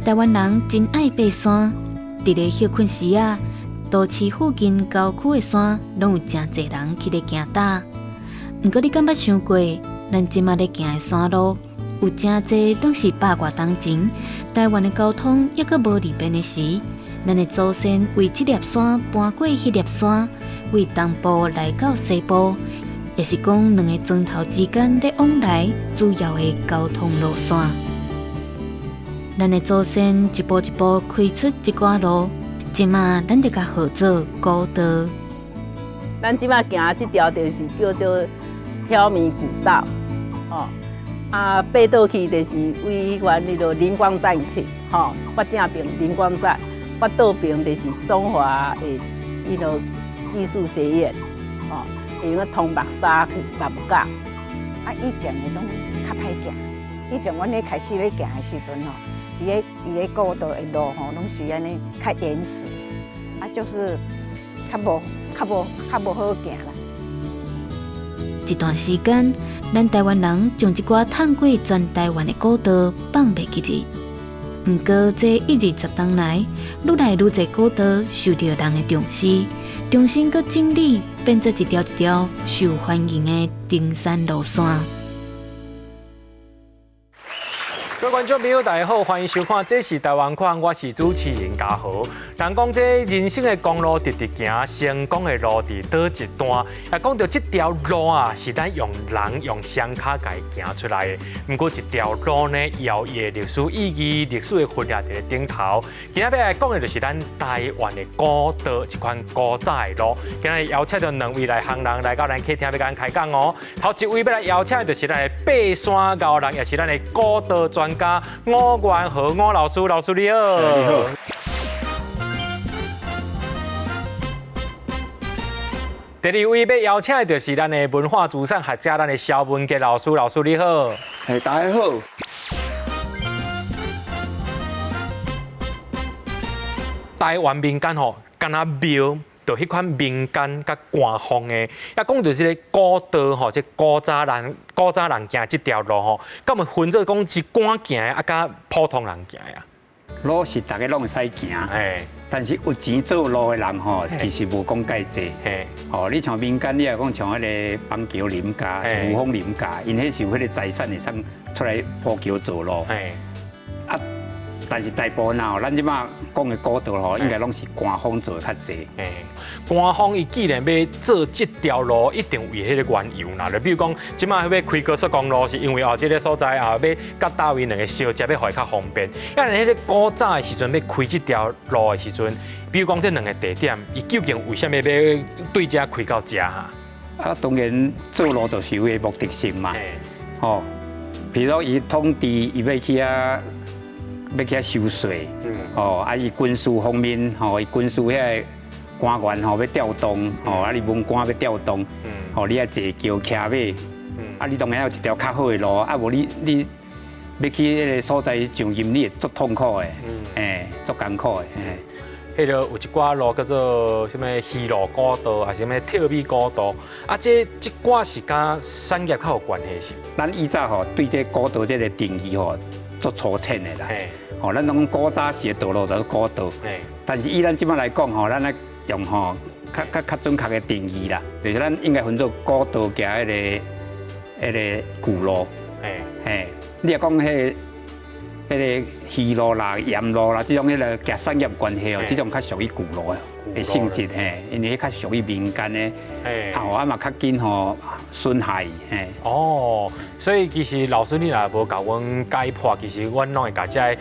台灣人真愛爬山，佇咧歇睏時仔，都市附近郊區的山，攏有誠濟人去咧行踏。毋過你敢捌想過，咱這馬咧行的山路，有誠濟攏是百外冬前，台灣的交通猶閣無利便的時，咱的祖先為這粒山搬過彼粒山，為東部來到西部，也是講兩个磚頭之間咧往來主要的交通路線。咱的祖先一步一步開出這寡路，這馬咱就共號做古道。咱這馬行這條就是叫做挑米古道，吼，啊，爬倒去就是對彼彼个林光站去，吼，發正爿林光站，發倒爿就是中華的彼个技術學院，吼，會用通木沙去南港。啊，以前的攏較歹行，以前阮咧開始咧行的時陣吼，伊个古道的路吼，攏是按呢較原始，啊，就是較無好行啦。一段時間，咱台灣人將這寡通過全台灣的古道放袂記得。毋過這一二十冬來，愈來愈濟古道受著人的重視，重新閣整理，變做一條一條受歡迎的登山路線。各位觀眾朋友，大家好，歡迎收看《這是台灣看》，我是主持人嘉豪。人講這人生的公路直直行，成功的路佇佗一段。啊，講著這條路啊，是咱用人用雙跤共伊行出來的。毋過這條路呢，有伊的歷史意義、歷史的分量佇咧頂頭。今仔欲來講的就是咱台灣的古道，這款古早的路。今仔日邀請著兩位內行人來到咱客廳欲共咱開講哦。頭一位欲來邀請的就是咱的爬山高人，也是咱的古道專家吳元和吳老師，老師你好。你好。第二位欲邀請的就是咱的文化資產學者，咱的蕭文傑老師，老師你好。嘿，大家好。台灣民間吼，敢若廟，就彼款民間佮官方的。啊，講著這个古道吼，這古早人行這條路吼，敢有分做講是官行的，啊，佮普通人行的啊？路是逐个攏會使行，但是有錢做路的人吼，其實無講蓋濟。吼，你像民間，你若講像彼个板橋林家、霧峰林家，𪜶彼是有彼个財產會使出來鋪橋做路。啊，但是大部分啊，咱這馬講的古道吼，應該攏是官方做的較濟。官方伊既然欲做這條路，一定有彼个緣由啦。就比如講，這馬欲開高速公路，是因為哦，這个所在啊，欲佮佗位兩个相接，欲予伊較方便。啊，彼个古早的時陣欲開這條路的時陣，比如講這兩个地點，伊究竟為啥物欲對遮開到遮哈？啊，當然做路就是有伊的目的性嘛。吼，比如伊統治，伊欲去遐。欲去遐收稅，吼，啊，伊軍事方面，吼，伊軍事遐个官員吼欲調動，吼，啊，你文官欲調動，吼，你愛坐轎騎馬，啊，你當然愛有一條較好的路，啊，無你欲去彼个所在上任，你會足痛苦的，嘿，足艱苦的，嘿。彼个有一寡路叫做啥物魚路古道，還是啥物跳米古道，啊，這寡是佮產業較有關係是？咱以早吼對這古道這个定義吼，足粗淺的啦。吼，咱攏講古早時的道路就是古道，但是以咱這馬來講吼，咱愛用吼較準確的定義啦，就是咱應該分做古道加彼个舊路。嘿，你若講彼个魚路啦、鹽路啦，這種彼个佮產業關係哦，這種較屬於舊路的性質嘿，因為彼較屬於民間的，啊啊嘛較緊吼損害嘿。哦，所以其實老師你若無共阮解破，其實阮攏會共這个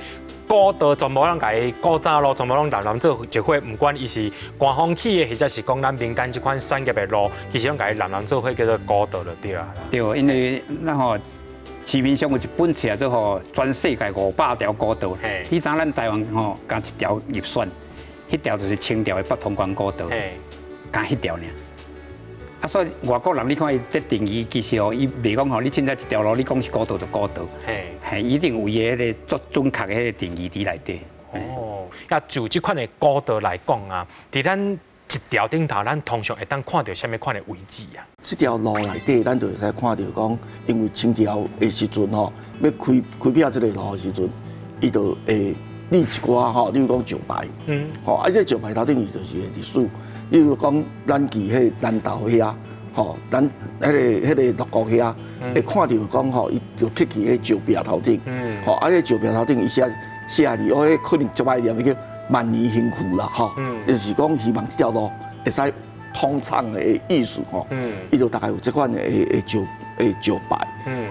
古道全部攏共伊古早路全部攏摠摠做一伙，毋管伊是官方起的，或者是講咱民間這款產業的路，其實攏共伊摠摠做伙叫做古道就對啊。對，因為咱吼市面上有一本冊做吼全世界500條古道，彼陣咱台灣吼共一條入選，彼條就是清朝的北統關古道，共彼條爾。啊，所以外國人你看伊這定義，其實吼伊袂講吼，你凊彩一條路，你講是古道就古道，嘿，一定有伊的彼个足準確的彼個定義佇內底。哦，啊，就這款的古道來講啊，佇咱一條頂頭，咱通常會當看著啥物款的位置啊？這條路內底，咱就會使看著講，因為清朝的時陣吼，欲開闢這个路的時陣，伊就會立一寡吼，例如講石牌，吼，啊，這石牌頭頂伊就是個歷史，例如講咱去彼南投遐，吼，咱彼個鹿谷遐，會看著講吼，伊就刻佇彼石壁頭頂，吼，啊，彼石壁頭頂伊寫寫字，哦，彼可能足歹念，叫萬年興趣啦，吼，就是講希望這條路會使通暢的意思，吼，伊就大概有這款的石牌，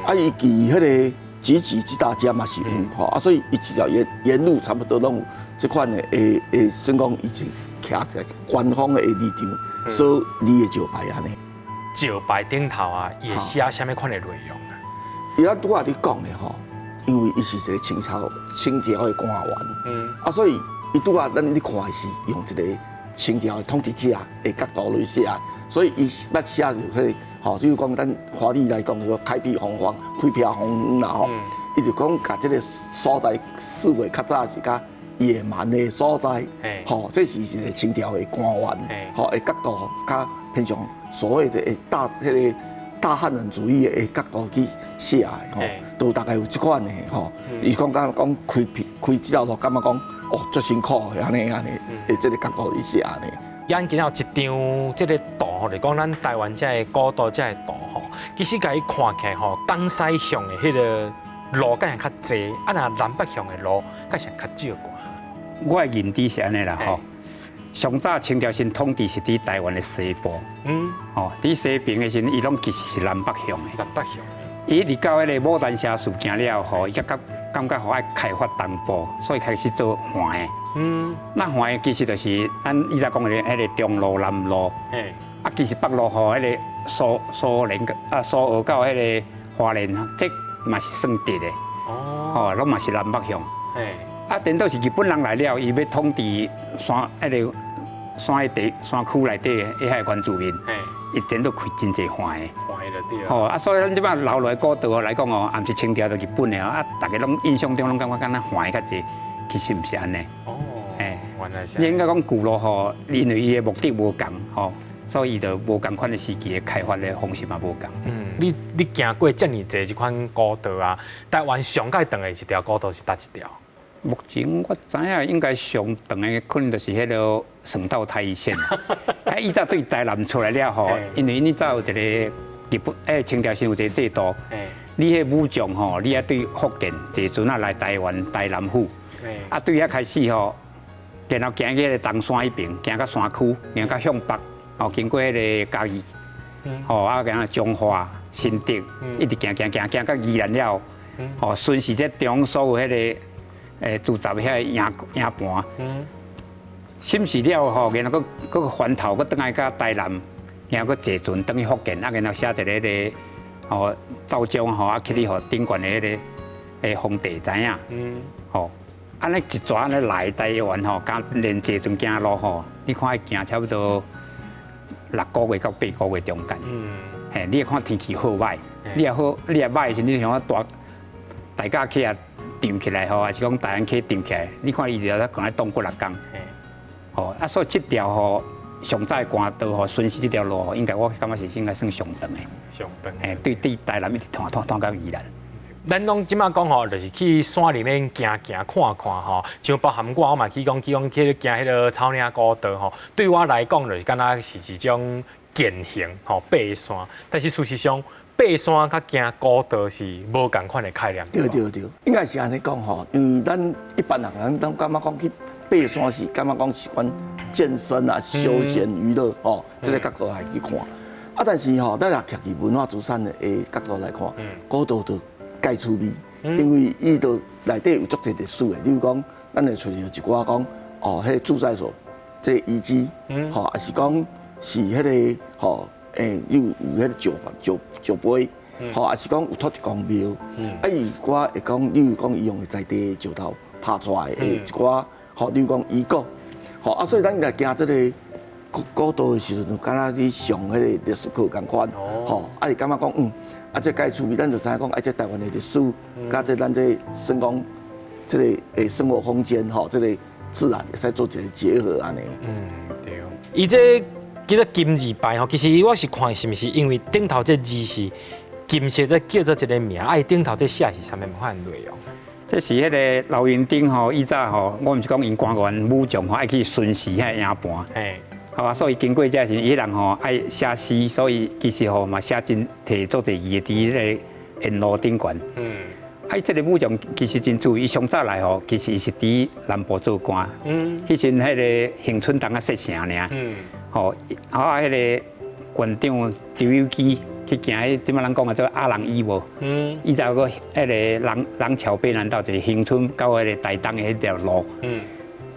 啊，伊佇彼個集集這大家嘛是有吼，啊，所以伊一條沿路差不多攏有這款的，算講伊是徛在官方的立場所立的石牌按呢。石牌頂頭啊，伊會寫啥物款的內容啊？伊咱拄仔咧講的吼，因為伊是一個清朝的官員，啊，所以伊拄仔咱咧看的是用一個清朝的統治者的角度來寫，所以伊捌寫著彼個。吼，就是講咱華語來講，就開闢洪荒、開闢荒原啦吼。伊就講共這個所在視為較早是較野蠻的所在，吼，這是一個清朝的官員，吼的角度較偏向所謂的彼個大漢人主義的角度去寫的，吼，都大概有這款的，吼。伊講講講開闢開這條路，感覺講哦，足辛苦的按呢按呢，的這個角度去寫的。咱今仔有一張這個圖吼，來講咱台灣這个古道這个圖吼，其實共伊看起來吼，東西向的彼個路敢會較濟，啊若南北向的路敢是較少寡。我的認知是按呢啦吼，上早清朝時統治是佇台灣的西部，吼，佇西邊的時陣，伊攏其實是南北向的。南北向。伊一直到彼個牡丹社事件了後，伊才感覺吼愛開發東部，所以開始做橫的。那橫的其實就是咱以前講的彼個中路、南路。啊，其實北路吼，彼個蘇連啊，蘇澳到彼個花蓮，這嘛是算直的。哦。攏嘛是南北向。啊，顛倒是日本人來了，伊欲統治山，彼個山的地山區內底的遐個原住民，伊顛倒開真濟橫的。橫的就對。吼，啊，所以咱這擺留落來古道來講哦，也毋是清朝就日本的哦，啊，逐家攏印象中攏感覺敢若橫的較濟，其實毋是按呢。欸，原來是。你應該講舊路吼，因為伊的目的無仝吼，所以伊就無仝款的時期的開發的方式嘛無仝。嗯，你行過遮爾濟這款古道啊，台灣上蓋長的一條古道是佗一條？目前我知影應該上長的可能就是彼個省道台一線。啊，以前對台南出來了後，因為𪜶早有一個日本，清朝時有一個制度，你彼武將吼，你愛對福建坐船仔來台灣台南府，啊，對遐開始吼，然後行去彼個東山彼邊，行到山區，行到向北，哦，經過彼個嘉義，吼，啊，行彰化、新竹，一直行行行行到宜蘭了，吼，巡視這中所有彼個。駐紮遐營營盤，審視了後，然後閣閣翻頭，閣轉來到台南，然後閣坐船轉去福建，啊，然後寫一個彼個吼奏章吼，啊，去予頂懸的彼個皇帝知影，吼，按呢一逝按呢來台灣吼，佮連坐船行路吼，你看伊行差不多6個月到8個月中間，嘿，你會看天氣好䆀，你若好，你若䆀的時，你像講大甲溪啊。漲起來吼，還是講大安溪漲起來？你看伊就可能凍幾若工。吼，啊，所以這條吼上早的官道吼，巡視這條路吼，應該我感覺是應該算上長的。上長。嘿，對台南一直拖拖拖到宜蘭。咱攏這擺講吼，就是去山裡面行行看看吼，像包含我，我嘛去講去行彼個草嶺古道吼。對我來講，就是敢若是一種健行吼，爬山。但是事實上，爬山佮行古道是無仝款的概念。對對對，應該是按呢講吼，因為咱一般人咱攏感覺講去爬山是感覺講是款健身啊、休閒娛樂吼，這個角度來去看。啊，但是吼，咱若徛佇文化資產的角度來看，古道就蓋趣味，因為伊就內底有足濟歷史的，例如講，咱會揣著一寡講哦，彼個駐在所這個遺跡，吼，抑是講是彼個吼。欸，有彼個石碑，吼，抑是講有土地公廟，啊，伊有寡會講，例如講伊用的在地石頭拍出來的一寡，吼，例如講遺構，吼，啊，所以咱來行這個古道的時陣，就敢若去上彼個歷史課仝款，吼，啊，會感覺講，啊，這蓋趣味，咱就知影講，啊，這台灣的歷史，佮這咱這算講，這個生活空間，吼，這個自然會使做一個結合按呢。嗯，對。伊這叫做金字牌吼，其實我是看是毋是因為頂頭這字是金色，才叫做這個名，啊，伊頂頭這寫是啥物款內容？這是彼个劉永鼎吼，以早吼，我毋是講𪜶官員武將吼愛去巡視遐營盤，好啊，所以經過這時，彼人吼愛寫詩，所以其實吼嘛寫真提足濟字佇彼个沿路頂懸。啊，這个武將其實真注意，伊上早來吼，其實伊是佇南部做官。彼陣彼个恆春當仔設城爾。吼，啊，彼个縣長張有基去行彼，這擺人講的做阿朗壹無？伊就個彼个廊廊橋卑南道，就是恆春到彼个台東的彼條路。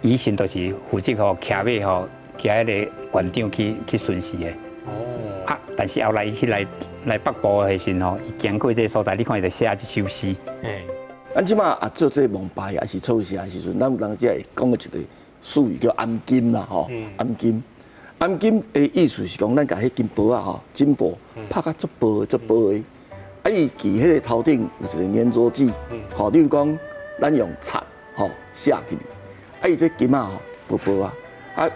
以前就是負責吼騎馬吼，騎彼个縣長去巡視的。啊，但是後來伊去來北部的時陣吼，伊經過這个所在，你看伊就寫這首詩。咱這馬啊做這個墓拜還是創啥時陣，咱有當時會講一個術語叫鑲金啦，吼，鑲金。鑲金的意思是講，咱共彼金箔仔吼，金箔拍甲足薄足薄的，啊，伊佇彼个頭頂有一個黏著劑，吼，例如講，咱用漆吼寫起去，啊，伊這金仔吼薄薄啊，啊，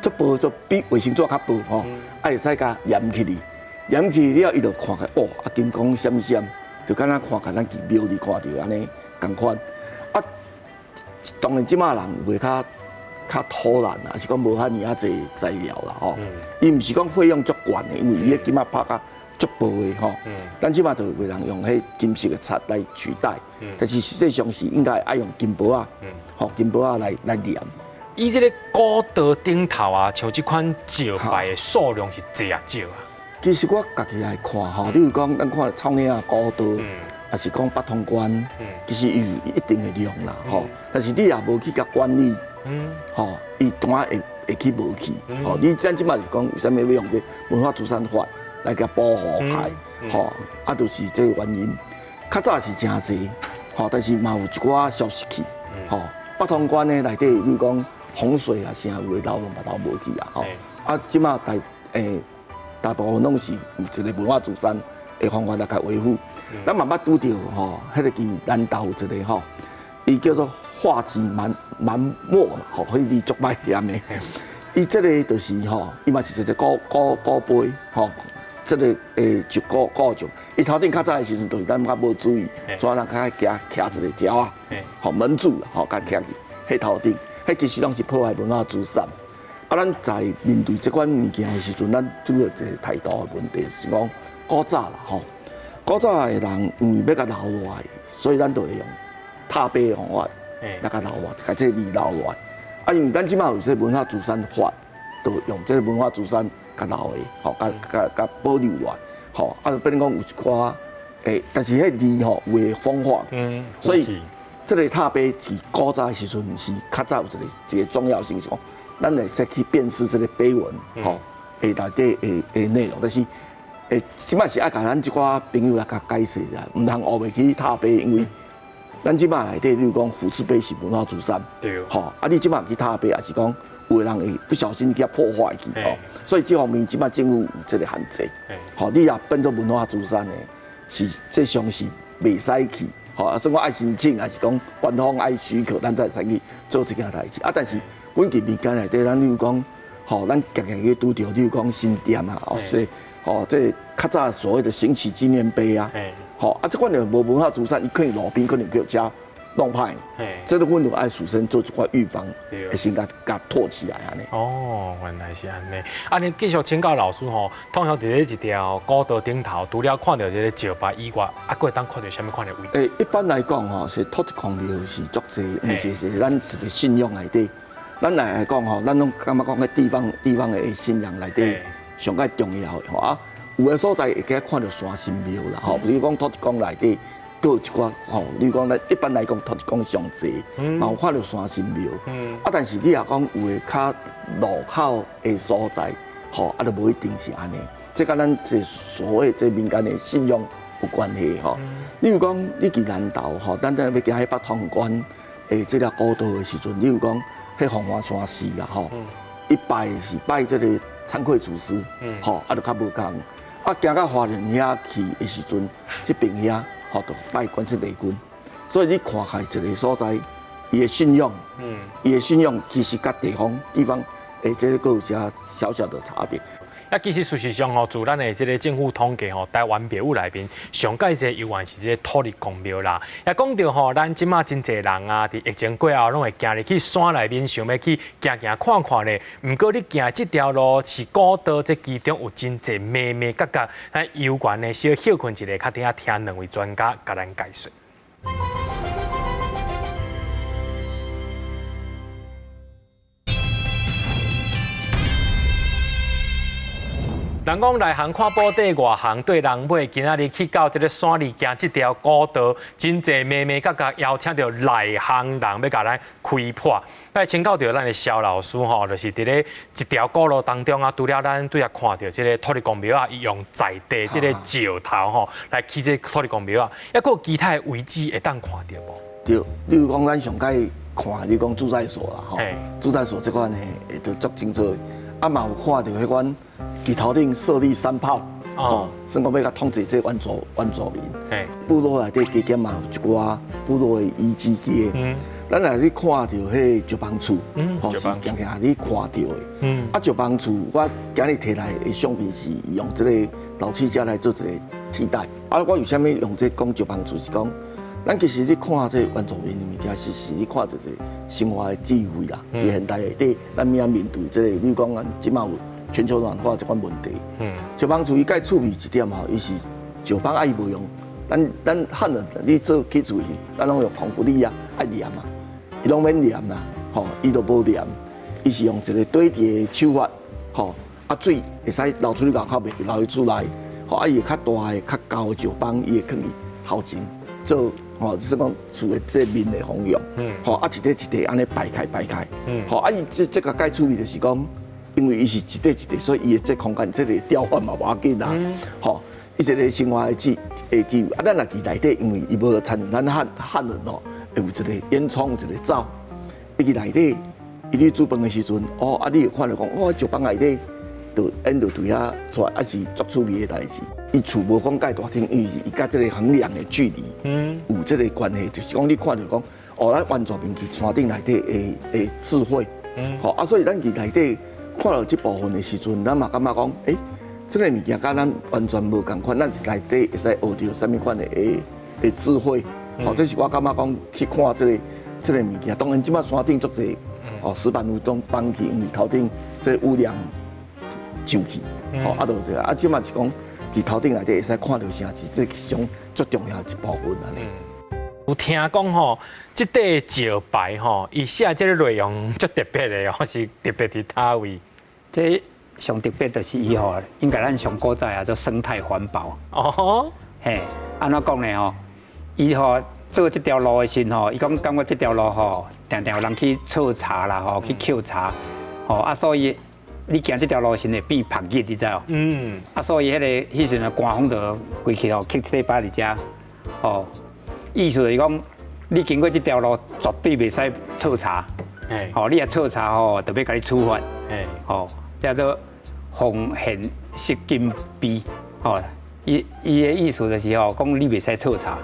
足薄足比衛生紙較薄吼，啊，會使共黏起去，黏起去了，伊就看起來，哦，啊，金光閃閃，就敢若看起咱佇廟裡看著按呢仝款，啊，當然這馬人會較偷懶啦，是講無遐爾仔濟材料啦吼。伊毋是講費用足懸的，因為伊彼金仔拍甲足薄的吼。咱這馬就有人用彼金色的漆來取代，但是實際上是應該愛用金箔仔，吼金箔仔來黏。伊這個古道頂頭啊，像這款石牌的數量是濟抑少啊？其實我家己來看吼，例如講咱看草嶺仔古道，抑是講八通關，其實有一定的量啦吼。但是你也無去共管理。吼，伊當然會去無去，吼，你咱這馬是講為啥物欲用這文化資產法來共保護起來，吼，啊，就是這個原因。較早是誠濟，吼，但是嘛有一寡消失去，吼。八通關呢內底，比如講洪水啊，啥有的流嘛流無去啊，吼。啊，這馬大部分攏是有一個文化資產的方法來共維護。咱嘛捌拄著吼，彼個佇南投有一個吼，伊叫做化子蠻蠻墨啦，吼，彼字足歹念的。伊這個就是吼，伊嘛是一個古碑，吼，這個就古石。伊頭頂較早的時陣，就是咱較無注意，怎人較愛徛徛一個條仔，吼門柱啦，吼，共徛去彼頭頂，彼其實攏是破壞文化資產。啊，咱在面對這款物件的時陣，咱主要一個態度的問題是講古早啦，吼，古早的人因為欲共留落來，所以咱就會用拓碑的方法來共留落來，共這個字留落來。啊，因為咱這馬有這個文化資產法，就用這個文化資產共留的，吼，共共共保留落來，吼，啊，變講有一寡，但是彼字吼有會風化，所以這個拓碑佇古早的時陣是較早有一個重要性，是講咱會使去辨識這個碑文，吼，內底的內容，但是，這馬是愛共咱這寡朋友來共解釋啦，毋通烏白去拓碑，因為咱這馬內底，比如講福字碑是文化資產，吼，啊，你這馬去拓碑，也是講有的人會不小心去破壞去，吼，所以這方面這馬政府有這個限制，吼，你若變做文化資產的，是這上是袂使去，吼，啊，算講愛申請，還是講官方愛許可，咱才會使去做這件代誌。啊，但是阮佇民間內底，咱比如講，吼，咱常常去拄著，比如講新店啊，哦，是，吼，這較早所謂的行啟紀念碑啊，吼，啊，這款就無文化資產，伊可能路邊可能叫遮弄歹，這個阮就愛事先做一寡預防，會先共共托起來按呢。哦，原來是按呢。啊，你繼續請教老師吼，通常佇咧一條古道頂頭，除了看著這個石牌以外，啊，閣會當看著啥物款的位？一般來講吼，是土地公廟是足濟，毋是是咱一個信仰內底。咱來講吼，咱攏感覺講彼地方的信仰內底上蓋重要的吼啊，有的所在會記看著山神廟啦吼，比如講土地公內底，閣有一寡吼，你講咱一般來講土地公上濟，嘛有看著山神廟。啊，但是你若講有的較路口的所在，吼，啊，就無一定是按呢。這佮咱這所謂這民間的信仰有關係吼。例如講，你佇南投吼，咱等欲行彼八通關的這條古道的時陣，例如講，彼鳳凰山寺啊吼，伊拜是拜這個慚愧祖師，吼，啊，就較無仝。啊，行到花蓮遐去的時陣，這邊遐吼就拜關聖帝君。所以你看開一個所在，伊的信仰，伊的信仰其實佮地方的這個閣有遮小小的差別。啊，其實事實上吼，自咱的這个政府統計吼，台灣廟宇內面上蓋濟遊玩是這个土地公廟啦。也講著吼，咱這馬真濟人啊，佇疫情過後，攏會行入去山內面，想欲去行行看看咧。毋過你行這條路是古道，這其中有真濟眉眉角角，咱遊玩的小歇睏一下，較等下聽兩位專家共咱解說。人講內行看寶底，外行對人尾。今仔日去到這个山裡行這條古道，真濟眉眉角角，邀請著內行人欲共咱開破。來請教著咱的蕭老師吼，就是佇咧一條古路當中啊，除了咱拄才看著這个土地公廟啊，伊用在地這个石頭吼來起這个土地公廟啊，抑閣有其他的位置會當看著無？對，例如講咱上蓋看，你講駐在所啦吼，駐在所這款的會都足清楚的，啊嘛有看著彼款。佇頭頂設立山炮，吼，算講欲共統治這原住民。部落內底加減嘛有一寡部落的遺跡去的。咱若去看著彼個石枋厝，吼，是行行你看著的。啊，石枋厝，我今日提來的相片是用這個老汽車來做一個替代。啊，我為啥物用這講石枋厝？是講，咱其實你看這原住民的物件，是你看一個生活的智慧啦。佇現代內底，咱欲按怎面對這個，你如講咱這馬有全球暖化這款問題，石枋厝伊蓋趣味一點吼，伊是石枋啊，伊無用，咱漢人你做起厝時，咱攏用銅骨力啊，愛黏啊，伊攏免黏啦，吼，伊都無黏，伊是用一個堆疊的手法，吼，啊水會使流出去外口，袂流去厝內，吼，啊伊會較大的、較高的石枋，伊會囥佇頭前做，吼，就是講厝的這面的方向，吼，啊一塊一塊按呢排開排開，吼，啊伊這個蓋趣味就是講。因為伊是一塊一塊，所以伊的這空間這個調換嘛無要緊啦。吼，伊一個生活的智慧。啊，咱若佇內底，因為伊無親像咱漢人哦，會有一個煙囪，有一個灶。伊佇內底，伊咧煮飯的時陣，哦，啊，你會看著講，哦，石枋內底，就煙就對遐出來，啊是足趣味的代誌。伊厝無講蓋大廳，因為是伊佮這個橫梁的距離，有這個關係，就是講你看著講，哦，咱原住民佇山頂內底的智慧，吼，啊，所以咱佇內底。看著這部分的時陣，咱嘛感覺講，欸，這个物件佮咱完全無仝款，咱是內底會使學著啥物款的的智慧，吼，這是我感覺講去看這個物件。當然，這馬山頂足濟，哦，石板路攏崩去，因為頭頂這個雨量上去，吼，啊，就是這個，啊，這馬是講佇頭頂內底會使看著啥，是這其中足重要的一部分按呢。有聽講吼，這塊石牌吼，伊寫這个內容足特別的哦，是特別佇佗位？這上特別就是伊吼，應該咱上古早啊做生態環保。哦，嘿，按怎講呢吼？伊吼做這條路的時吼，伊講感覺這條路吼，定定有人去採茶啦吼，去抾茶，吼啊，所以你行這條路時會變曝熱，你知無？啊，所以彼個彼時陣官方就規氣吼，刻這塊牌佇遮，吼。意思就是講，你經過這條路絕對袂使採茶，吼，你若採茶吼，就欲共你處罰，吼，叫做奉獻釋金碑，吼，伊伊的意思就是吼，講你袂使採茶，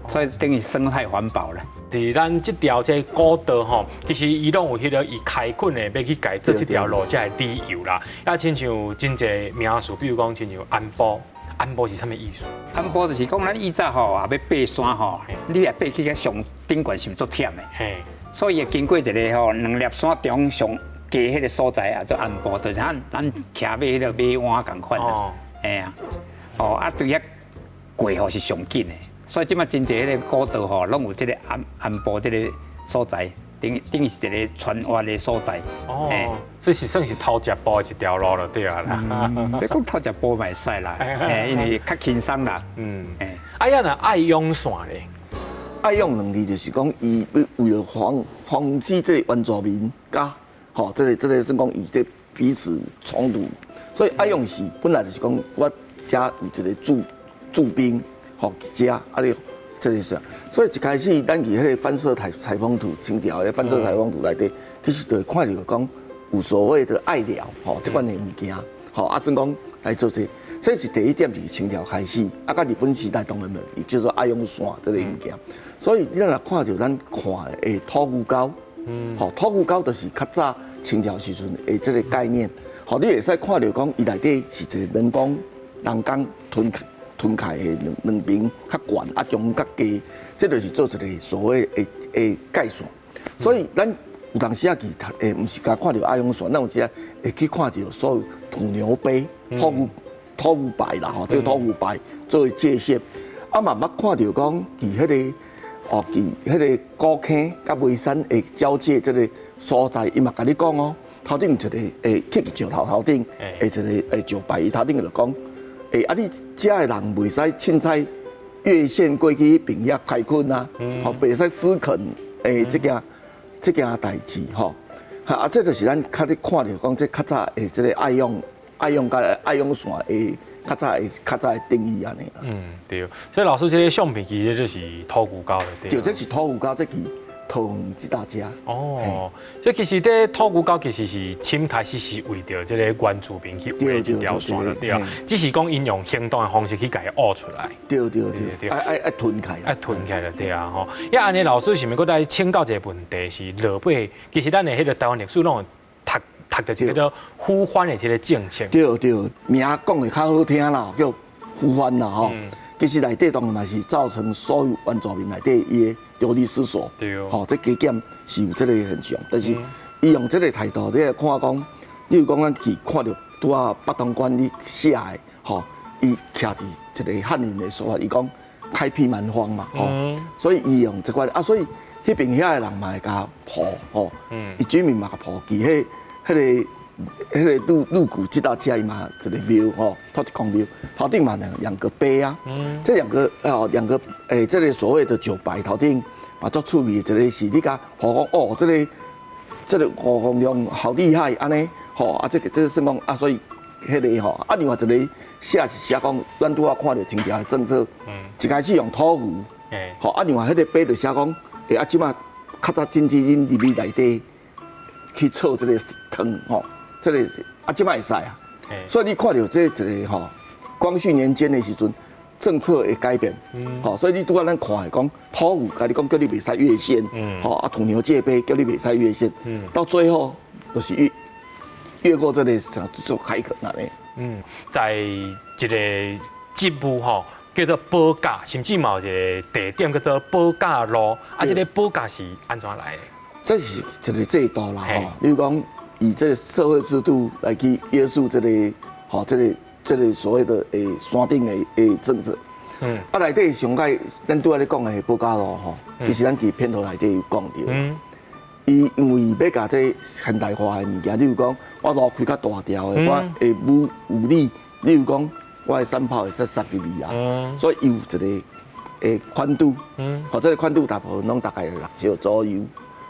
所以等於生態環保啦。佇咱這條這古道吼，其實伊攏有彼个伊開墾的欲去共做這條路才的理由啦。啊，親像真濟名詞，比如講親像安埔。鞍部是啥物意思？鞍部就是講，咱以早吼也欲爬山吼，你若爬去較上頂懸是毋是足忝的？所以會經過一个吼兩粒山中上低彼个所在啊，做鞍部，就是咱咱騎馬彼个馬鞍仝款啦。嘿啊，哦啊對遐過吼是上緊的，所以這馬真濟彼个古道吼，攏有這个鞍部這个所在。等於等於是一个穿越的所在。哦，所以是算是偷食步的一條路了，對啊啦。你講偷食步嘛會使啦，因為較輕鬆啦。啊呀，若愛用線咧，愛用兩字就是講，伊為了防止這个原住民佮吼，這個算講伊這彼此衝突，所以愛用是本來就是講我遮有一個駐兵，吼，遮啊你。這個是，所以一開始咱佇彼个反射採風圖，清朝的反射採風圖內底，其實就會看著講有所謂的愛寮吼，這款的物件，吼啊，算講來做這個，所以是第一點是清朝開始，啊，佮日本時代當然嘛，叫做愛用線這个物件。所以你若看著咱看的土牛溝，吼，土牛溝就是較早清朝時陣的這个概念，吼，你會使看著講，伊內底是一個人工人工吞吞開的兩兩邊較懸，啊中間較低，這就是做一個所謂的的界線。所以咱有當時啊去誒，毋是干看著阿勇山，咱有時啊會去看著所有土牛碑、土牛牌啦吼，這個土牛牌作為界線。啊嘛捌看著講，佇彼個哦，佇彼個古坑佮眉山的交界這個所在，伊嘛共你講哦，頭頂有一個會刻佇石頭頭頂的一個誒石牌，伊頭頂就講，欸啊你遮的人袂使凊彩越線過去彼邊遐開墾啊，吼，袂使私墾誒這件這件代誌吼。啊，這就是咱較咧看著講，這較早的這個愛用愛用佮愛用線的較早的較早的定義按呢啦。嗯，對。所以老師這個相片其實就是土牛溝的，對。這是土牛溝，這是桃園這搭遮。哦，所以其實這土牛溝其實是先開始是為著這個原住民去畫這條線的，對。只是講𪜶用行動的方式去共伊挖出來。對對對，愛愛愛吞起來，愛吞起來就對啊吼。啊，按呢老師是毋是閣來請教一個問題？是落尾其實咱的彼個台灣歷史攏有讀讀著一個叫做復番的這個政策。對對，名講的較好聽啦，叫復番啦吼。其實內底當然嘛是造成所有原住民內底伊的流離失所。吼，這加減是有這個現象，但是伊用這個態度，你來看講，你如講咱去看著拄仔北東關你寫的，吼，伊徛佇一個漢人的說法，伊講開闢蠻荒嘛，吼，所以伊用這款啊，所以彼邊遐的人嘛會共抱，吼，伊居民嘛共抱，佇彼彼個。彼個鹿鹿谷這搭遮伊嘛一個廟吼，土地公廟，頭頂嘛兩兩個碑啊，這兩個哦兩個誒，這個所謂的石牌頭頂嘛足趣味，一個是你共抱講哦，這個這個吳公亮好厲害按呢，吼啊，這個這個算講啊，所以彼個吼啊，另外一個寫是寫講，咱拄仔看著清朝的政策，一開始用土牛，吼啊，另外彼個碑就寫講，欸啊，這馬較早禁止恁入去內底去炒這個湯吼。這個是啊，這馬會使啊，所以你看著這一個吼，光緒年間的時陣，政策會改變，吼，所以你拄仔咱看的講土牛，共你講叫你袂使越線，吼啊土牛界碑叫你袂使越線，到最後就是越越過這個做開墾按呢。嗯，在一個職務吼叫做保甲，甚至嘛有一個地點叫做保甲路，啊，這個保甲是按怎來的？這是一個制度啦，吼，比如講。以這個社會制度來去約束這個，吼，這個這個所謂的誒山頂的的政策。啊，內底上蓋咱拄仔咧講的保甲路吼，其實咱佇片頭內底有講著。伊因為欲共這現代化的物件，例如講我路開較大條的，我會武武力，例如講我的山炮會使塞入去啊。所以伊有一個誒寬度，吼，這個寬度大部分攏大概6尺左右，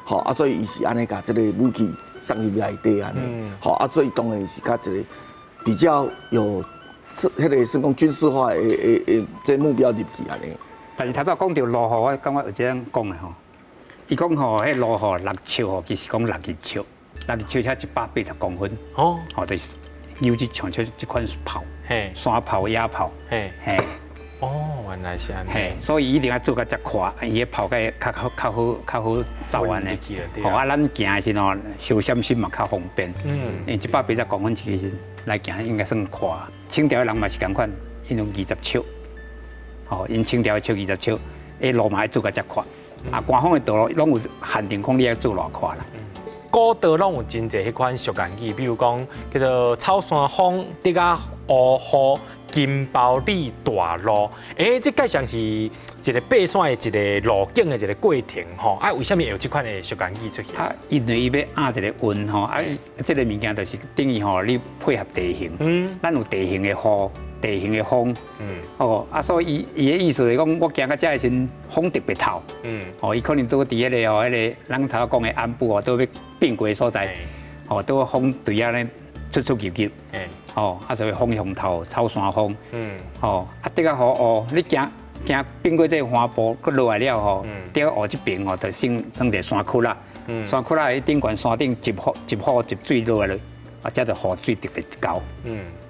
吼啊，所以伊是按呢共這個武器送入內底按呢，吼啊，所以當然是較一個比較有這彼個算講軍事化的的的這目標入去按呢。但是頭拄講著路吼，我感覺有這樣講的吼。伊講吼，彼路吼6尺吼，其實講60尺，60尺才180公分。哦，吼，就是有這像這這款炮，山炮、野炮，嘿。哦，原來是按呢。嘿，所以一定要做甲遮寬，伊的炮才較好、較好、較好走按呢。吼，啊，咱行的時吼，小閃身嘛較方便。因為180公分其實來行應該算寬。清朝的人嘛是仝款，𪜶用20尺，吼，𪜶清朝的尺20尺，彼路嘛愛做甲遮寬。啊，官方的道路攏有限定，講你愛做偌寬啦。古道攏有真濟彼款俗諺語，比如講叫做草山風、竹仔烏雨、金包里大路。欸，這蓋上是一個爬山的一個路徑的一個過程吼。啊，為啥物會有這款的俗諺語出現？啊，因為伊欲壓一個韻吼，啊，這個物件就是等於吼，你配合地形。咱有地形的雨，地形的風。哦，啊，所以伊伊的意思是講，我行到遮的時陣，風特別透。哦，伊可能拄佇彼個吼，彼個咱頭講的鞍部哦，拄欲變過的所在，哦，拄風對遐咧出出入入。哦，啊，所以風向透，草山風。哦，啊，竹仔雨烏，你行行變過這個山坡，閣落來了吼，竹仔雨這邊吼，就算算一個山窟啦。山窟啦，彼頂懸山頂一雨一雨一水落來，啊，這就雨水特別高。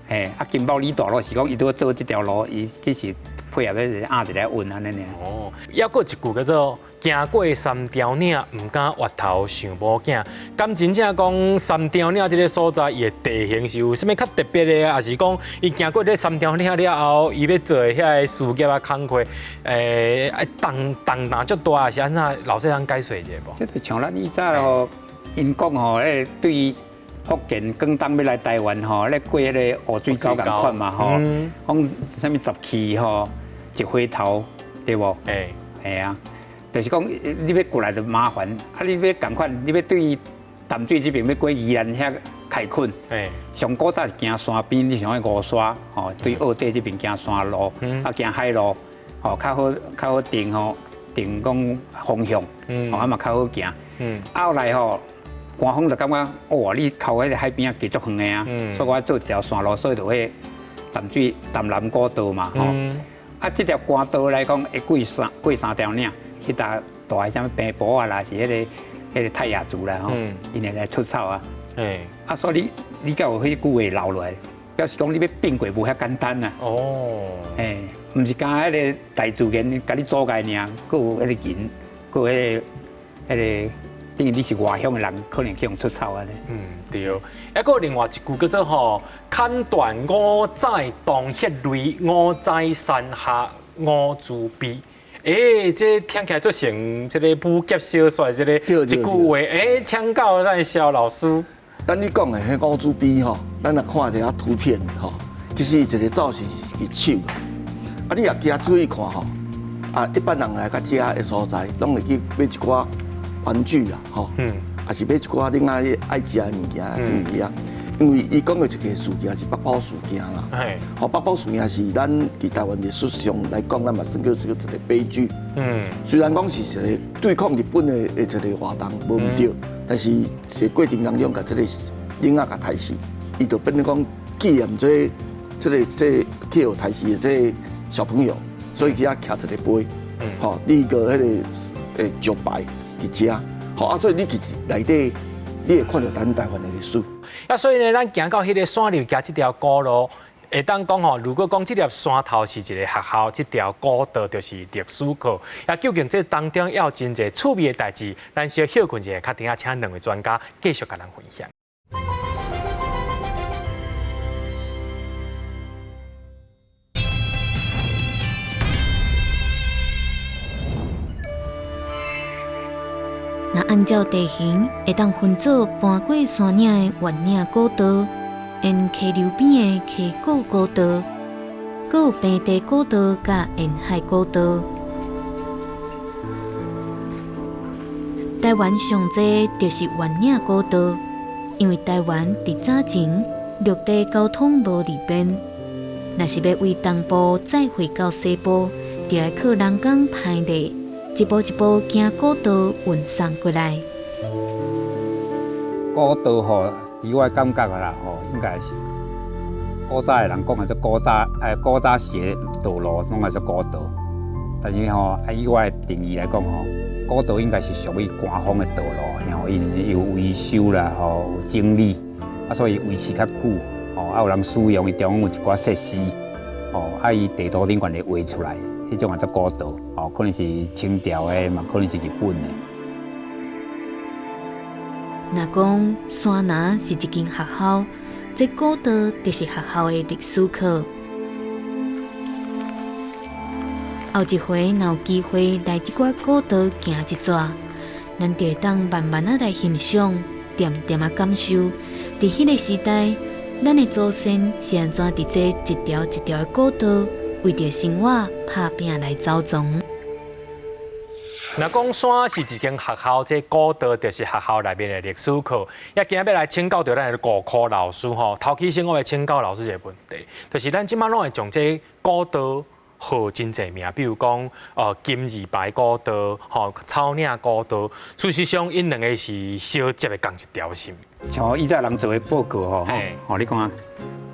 嘿，啊，金包里大路是講伊拄做這條路，伊只是配合咧壓一個韻按呢爾。哦，猶閣一句叫做行過三條嶺，毋敢越頭想某囝。敢真正講三條嶺這个所在，伊的地形是有啥物較特別的，抑是講伊行過這三條嶺了後，伊欲做的遐个事業啊工課，愛重重擔足大，抑是按怎？老師通解說一下無？這就像咱以早吼，𪜶講吼，彼個對福建、廣東欲來台灣吼，咧過彼个烏水溝仝款嘛吼，講啥物十去吼，一回頭，對無？欸，係啊。就是講，你欲過來就麻煩，啊！你欲仝款，你欲對淡水這邊欲過宜蘭遐開墾，上古早是行山邊，你像彼五沙，吼，對澳底這邊行山路，啊行海路，吼，較好較好定吼定講方向，吼啊嘛較好行。後來吼，官方就感覺，哦，你靠彼个海邊仔其實足遠的啊，所以我做一條山路，所以就彼淡水淡南古道嘛，吼。啊，這條官道來講，會過三條嶺。去搭大个啥物平埔啊啦，是彼个泰雅族啦吼，𪜶會來出草啊。啊，所以你才有彼句話留落來，表示講你欲變過無遐簡單啊。哦。毋是干彼个大自然共你阻礙爾，閣有彼个人，閣有彼个等於你是外鄉的人，可能去予出草按呢。嗯，對。抑閣另外一句叫做吼，砍斷五載當血淚，五載山下五珠碑。欸，這聽起來足像這个武俠小說，這个一句話。欸，請教咱蕭老師。咱你講的彼五珠碑吼，咱若看一下圖片吼，其實一个造型是一支手。啊，你若加注意看吼，啊，一般人來到這的所在，攏會去買一寡玩具啊，吼，抑是買一寡恁愛愛食的物件去遐。因為伊講的一个事件是北埔事件啦，吼，北埔事件是咱佇台灣歷史上來講，咱嘛算叫做一个悲劇。雖然講是一个對抗日本的一个活動，無毋對，但是是過程當中，共這个囡仔共刣死，伊就變做講紀念這个去予刣死的這个小朋友，所以去遐徛一個碑，吼，立一个彼个石牌佇遮，吼啊，所以你其實內底你會看著咱台灣的歷史。啊，所以呢，咱行到彼个山裡行這條古路，會當講吼，如果講這粒山頭是一个學校，這條古道就是歷史課。啊，究竟這當中猶有真濟趣味的代誌，咱小歇睏一下，較等下請兩位專家繼續共咱分享。若按照地形，會當分做搬過山嶺的圓嶺古道，沿溪流邊的溪谷古道，閣有平地古道佮沿海古道。台灣上濟就是圓嶺古道，因為台灣佇早前陸地交通無利便，若是欲為東部再匯到西部，就愛靠人工排列。一步一步行古道運送過來。古道吼，佇我感覺啦吼，應該是古早的人講的做古早，古早時的道路攏叫做古道。但是吼，以我的定義來講吼，古道應該是屬於官方的道路，然後𪜶有維修啦，吼有整理，啊，所以維持較久，吼啊有人使用，伊中有一寡設施，吼啊伊地圖頂懸會畫出來。彼種叫做古道，哦，可能是清朝的，嘛可能是日本的。若講山林是一間學校，這古道就是學校的歷史課。後一回若有機會來這寡古道行一逝，咱就會當慢慢仔來欣賞，恬恬仔感受，佇彼个時代，咱的祖先是按怎佇這一條一條的古道，為著生活拍拚來走傱。若講山是一間學校，這古道就是學校內面的歷史課。也今仔欲來請教著咱的吳科老師吼，頭起先我欲請教老師一个問題，就是咱這擺攏會將這古道號真濟名，比如講，金字牌古道、吼草嶺古道，事實上，𪜶兩个是相接的仝一條線。像以前人做的報告吼，吼你看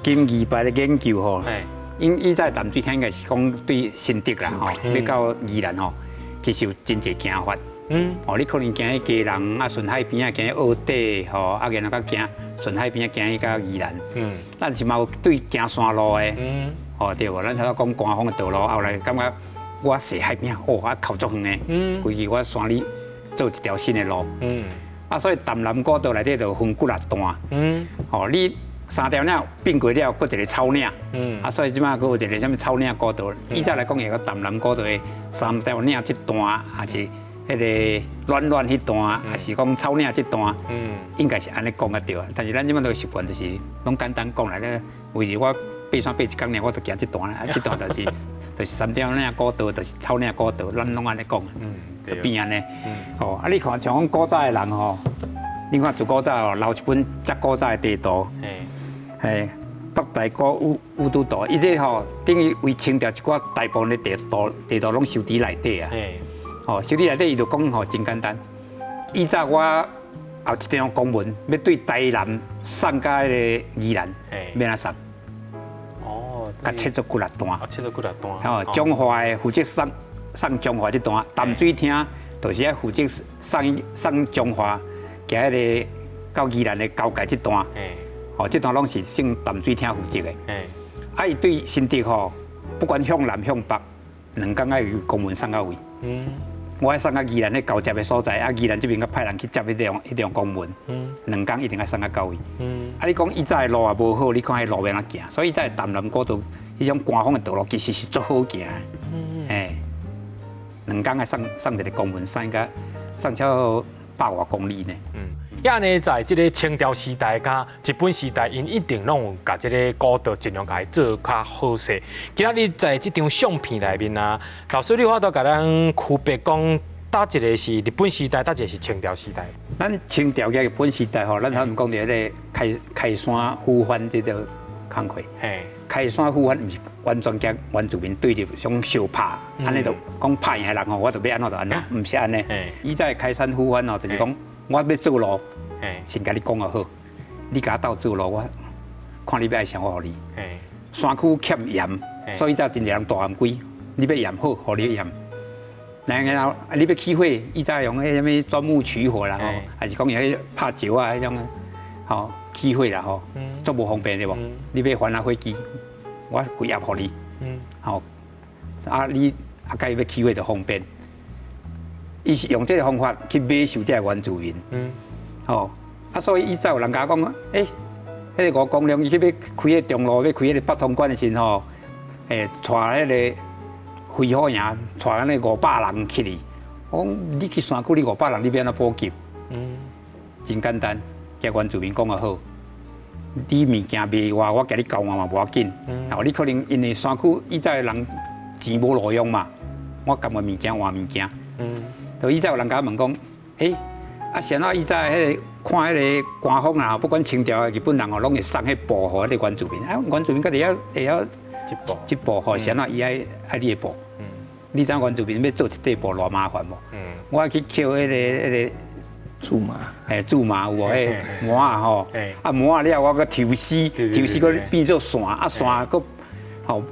金字牌的研究吼，𪜶以前淡水聽應該是講對新竹啦吼，欲到宜蘭吼，其實有真濟行法。哦，你可能行去基隆啊，順海邊仔行去澳底吼，啊，然後閣行順海邊仔行去到宜蘭。咱是嘛有對行山路的。哦對無？咱頭先講官方的道路，後來感覺我踅海邊哦，啊哭足遠的，規矩我山裡做一條新的路。啊，所以淡南古道內底就分幾若段。吼，你三條嶺變過了，閣一個草嶺。啊，所以這擺閣有一個啥物草嶺古道。以前來講，會個淡南古道的三條嶺這段，還是彼個暖暖彼段，還是講草嶺這段，應該是按呢講較對。但是咱這擺都習慣，就是攏簡單講來咧。為著我爬山爬一工爾，我就行這段啊，這段就是三條嶺古道，就是草嶺古道，咱攏按呢講，就變按呢。吼，啊，你看像講古早的人吼，你看自古早哦，留一本遮古早的地圖，嘿，北大古宇宇都圖，伊這吼等於為清朝一寡大部分的地圖，地圖攏收佇內底啊。吼，收佇內底，伊就講吼真簡單。以早我有一張公文，欲對台南送共彼个宜蘭，欲按怎送？哦，共切做幾若段。切做幾若段。吼，彰化的負責送送彰化這段，淡水廳就是愛負責送送彰化，行彼个到宜蘭的交界這段。吼，這段攏是姓淡水廳負責的。啊，伊對新竹吼，不管向南向北，兩工愛有公文送到位。我愛送到宜蘭彼交接的所在，啊，宜蘭這邊閣派人去接彼張公文。兩工一定愛送到到位。啊，你講以早的路也無好，你看彼路欲按怎行？所以以早的淡南古道，彼種官方的道路其實是足好行的。嘿，兩工愛送送一个公文，送甲送超百外公里呢。啊呢，在這个清朝時代佮日本時代，𪜶一定攏有共這个古道盡量共伊做較好勢。今仔日在這張相片內面啊，老師你有法度共咱區別講，佗一个是日本時代，佗一个是清朝時代？咱清朝佮日本時代吼，咱頭先講著彼个開開山撫番這個工課。開山撫番毋是完全共原住民對立，想相拍，按呢就講拍贏的人吼，我就欲按怎就按怎，毋是按呢。以早開山撫番吼，就是講我欲做路，先共你講好，你共我鬥做路，我看你欲愛啥，我予你。山區欠鹽，所以才真濟人大閷龜，你欲鹽好，予你鹽。然後你欲起火，以早用彼啥物鑽木取火啦吼，還是講用彼拍石仔彼種吼起火啦吼，足無方便對無？你欲番仔火機，我規盒予你，吼啊你啊共伊欲起火就方便。伊是用這个方法去買受這个原住民，吼啊，所以以早有人共我講，欸，彼个吳公亮伊去欲開彼中路，欲開彼个北通關的時陣吼，欸，帶彼个飛虎營，帶按呢500人去哩。我講你去山區，你五百人你欲按怎補給？真簡單，共原住民講就好。你物件賣我，我共你交換嘛無要緊。哦，你可能因為山區以早的人錢無路用嘛，我甘願物件換物件。就以前有人共我問講，欸，啊，是按怎以早彼个看彼个官方啊，不管清朝日本人哦，攏會送彼布予彼个原住民。啊，原住民家己會曉織布，織布吼，是按怎伊愛愛你的布？你知影原住民欲做一塊布偌麻煩無？我去抾彼个苧麻，嘿，苧麻有無？彼麻仔吼，啊麻仔了，我閣抽絲，抽絲閣變做線，啊線閣吼，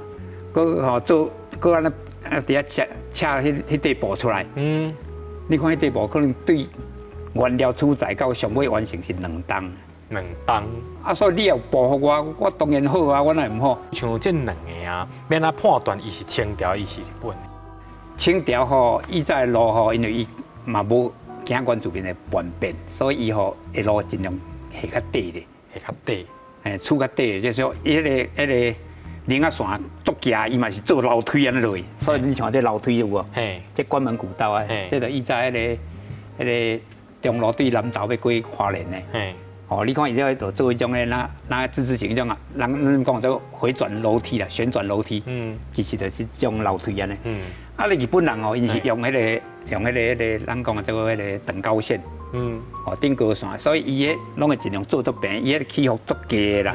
閣吼做，閣按呢佇遐切切彼塊布出來。你看彼塊布可能對原料取材到上尾完成是兩冬。兩冬。啊，所以你有布予我，我當然好啊，我哪會毋好？像這兩个啊，欲按怎判斷伊是清朝，伊是日本？清朝吼，以早的路吼，因為伊嘛無驚原住民的叛變，所以伊吼的路盡量下較短咧，下較短，嘿，取較短，就是說伊彼个林仔線足崎，伊嘛是做樓梯按呢落去，所以你像這樓梯有無？嘿，這關門古道啊，這就以早彼个中路對南投欲過花蓮的。嘿，哦，你看伊這就做彼種的，若若之字形彼種啊，人咱講做迴轉樓梯啦，旋轉樓梯，其實就是這種樓梯按呢。啊，你日本人哦，𪜶是用彼個，咱講做彼个等高線，哦，等高線，所以伊彼攏會盡量做足平，伊彼起伏足低啦，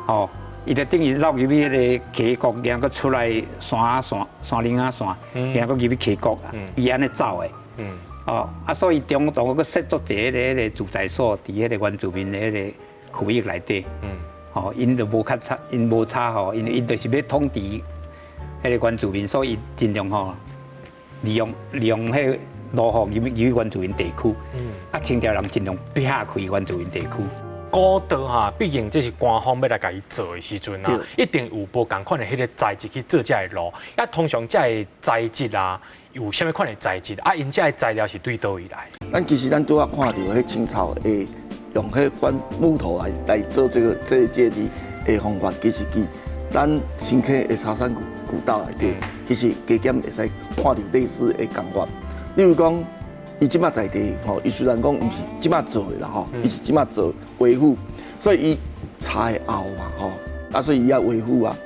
吼，伊就等於繞入去彼个溪谷，然後閣出來山線山嶺仔線，然後閣入去溪谷，伊按呢走的，哦，啊，所以中途閣設足濟彼个駐在所佇彼个原住民的彼个區域內底，吼，𪜶就無較差，𪜶無差吼，因為𪜶就是欲統治彼个原住民，所以盡量吼利用利用彼个路吼入去原住民地區，啊，清朝人盡量避開原住民地區。古道哈，畢竟這是官方欲來共伊做的時陣啊，一定有無仝款的彼個材質去做這个路。啊，通常這个材質啊，有啥物款的材質？啊，𪜶這个材料是對佗位來？咱其實咱拄仔看著彼清朝會用彼款木頭來做這個階梯的方法，其實佮咱新坑的茶山古道內底，其實加減會使看著類似的工法。例如講，伊這馬在地吼，伊雖然講毋是這馬做的啦吼，伊是這馬做維護，所以伊柴會沤嘛吼，啊，所以伊愛維護啊。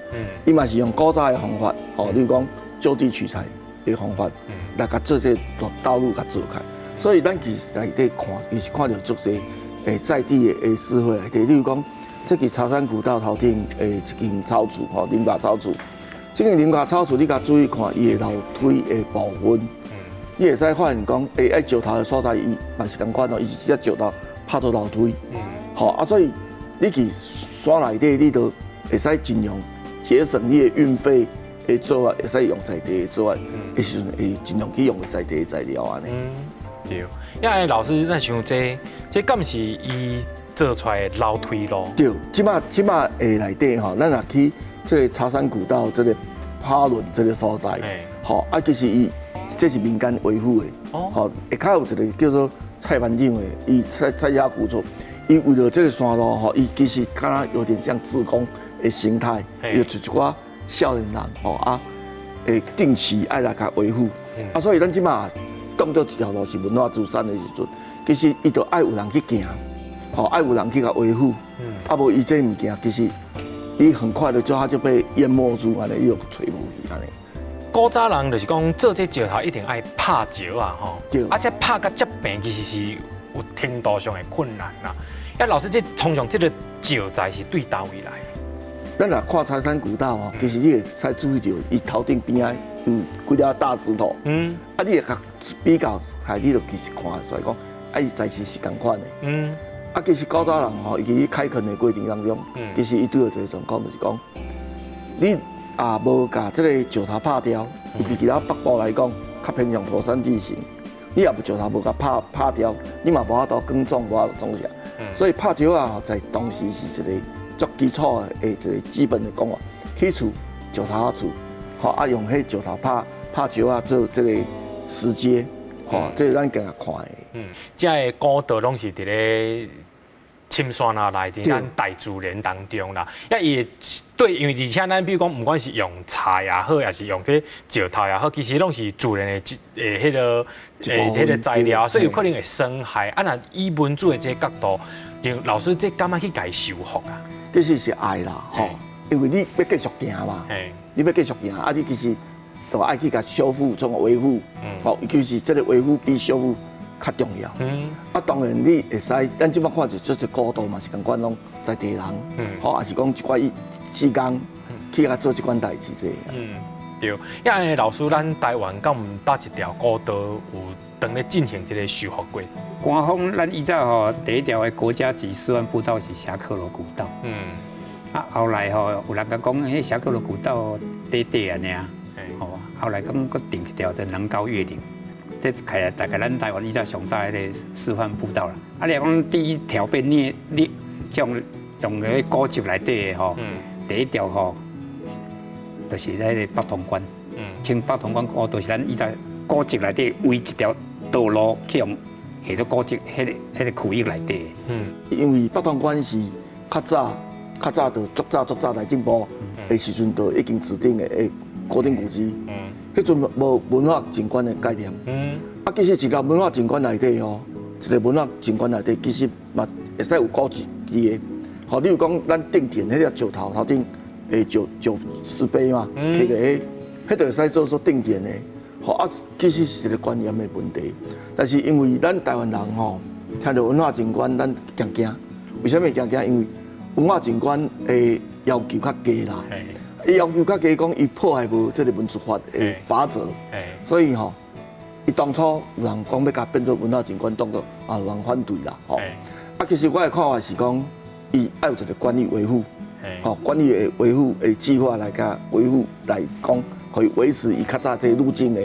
伊嘛是用古早的方法，吼，例如講就地取材的方法，來共做這個道路共做開。所以咱其實內底看，其實看著足濟在地的智慧內底，例如講，這個茶山古道頭頂的一間草厝吼，林家草厝，這間林家草厝你共注意看伊的樓梯的部分。你會使發現講，欸，愛石頭的所在，伊嘛是仝款哦，伊是直接石頭拍做樓梯，吼啊，所以你去山內底，你都會使盡量節省你的運費的做法，會使用在地的做法，的時陣會盡量去用在地的材料按呢。嗯，對。因為老師，咱像這，這敢是伊做出來的樓梯路？對，這馬的內底吼，咱若去這个茶山古道這个帕倫這个所在，吼啊，其實伊。這是民間維護的，吼，下跤有一个叫做蔡班長的，伊蔡蔡家古厝，伊為著這个山路吼，伊其實敢若有點像志工的形態，伊就一寡少年人吼啊，會定期愛來共維護，啊，所以咱這馬當做一條路是文化資產的時陣，其實伊就愛有人去行，吼，愛有人去共維護，啊，無伊這物件其實伊很快的就它就被淹沒住按呢，伊就揣無去按呢。古早人就是講做這石頭一定愛拍石啊，吼，啊，這拍共這平其實是有程度上的困難啦。啊，老師，這通常這个石材是對佗位來？咱若看茶山古道吼，其實你會使注意著，伊頭頂邊仔有幾粒大石頭，啊，你會共比較起來，你就其實看會出來講，啊，伊材質是仝款的，啊，其實古早人吼，伊佇開墾的過程當中，其實伊拄著一个狀況，就是講，你啊無共這个石頭拍掉，尤其其他北部來講，較偏向坡山地形，你也無石頭無共拍拍掉，你嘛無法度耕種，無法度種啥，所以拍石仔在當時是一个足基礎的一个基本的講法，起厝石頭仔厝，吼啊用彼石頭拍拍石仔做這个石階，吼，這是咱共看的。嗯，這个古道攏是佇咧深山啊內，佇咱大自然當中啦。啊，伊對，因為而且咱比如講，毋管是用柴也好，抑是用這石頭也好，其實攏是自然的彼個材料，所以有可能會損害。啊，若以文主的這個角度，老師這敢欲去共伊修復啊？其實是愛啦，吼，因為你欲繼續行嘛，你欲繼續行，啊，你其實都愛去共修復、創維護，吼，尤其是這个維護比修復較重要。啊，當然你會使，咱這馬看著這個古道嘛是仝款攏在地人，吼，抑是講一寡伊志工去共做這款代誌這。嗯，對。因為老師，咱台灣敢有佗一條古道有當咧進行這个修復過？官方咱以前吼第一條的國家級示範步道是俠客羅古道。啊，後來吼有人共講，彼俠客羅古道短短按呢，吼，後來閣閣定一條就能高越嶺。這開大概咱台灣以前上早彼个示範步道啦。啊，你若講第一條被列列用用个古蹟內底的吼，第一條吼，就是彼个北潼關。清北潼關古道是咱以前古蹟內底唯一條道路去予下佇古蹟彼个區域內底。因為北潼關是較早較早就足早足早內政部的時陣就已經指定的國定古蹟。彼陣無文化景觀的概念。啊，其實一個文化景觀內底吼，一个文化景觀內底其實嘛會使有古蹟的。吼，例如講咱頂點彼个石頭頭頂的石石石碑嘛，刻个彼，彼就會使做做定點的。吼啊，其實是一个觀念的問題。但是因為咱台灣人吼，聽著文化景觀，咱驚驚。為啥物驚驚？因為文化景觀的要求較低啦。伊要求較低，講伊破壞無這个文資法的法則，所以吼，伊當初有人講欲共變做文化景觀，當做啊人反對啦，吼。啊，其實我的看法是講，伊愛有一个管理維護，吼，管理的維護的計劃來共維護來講，予伊維持伊較早這个路徑的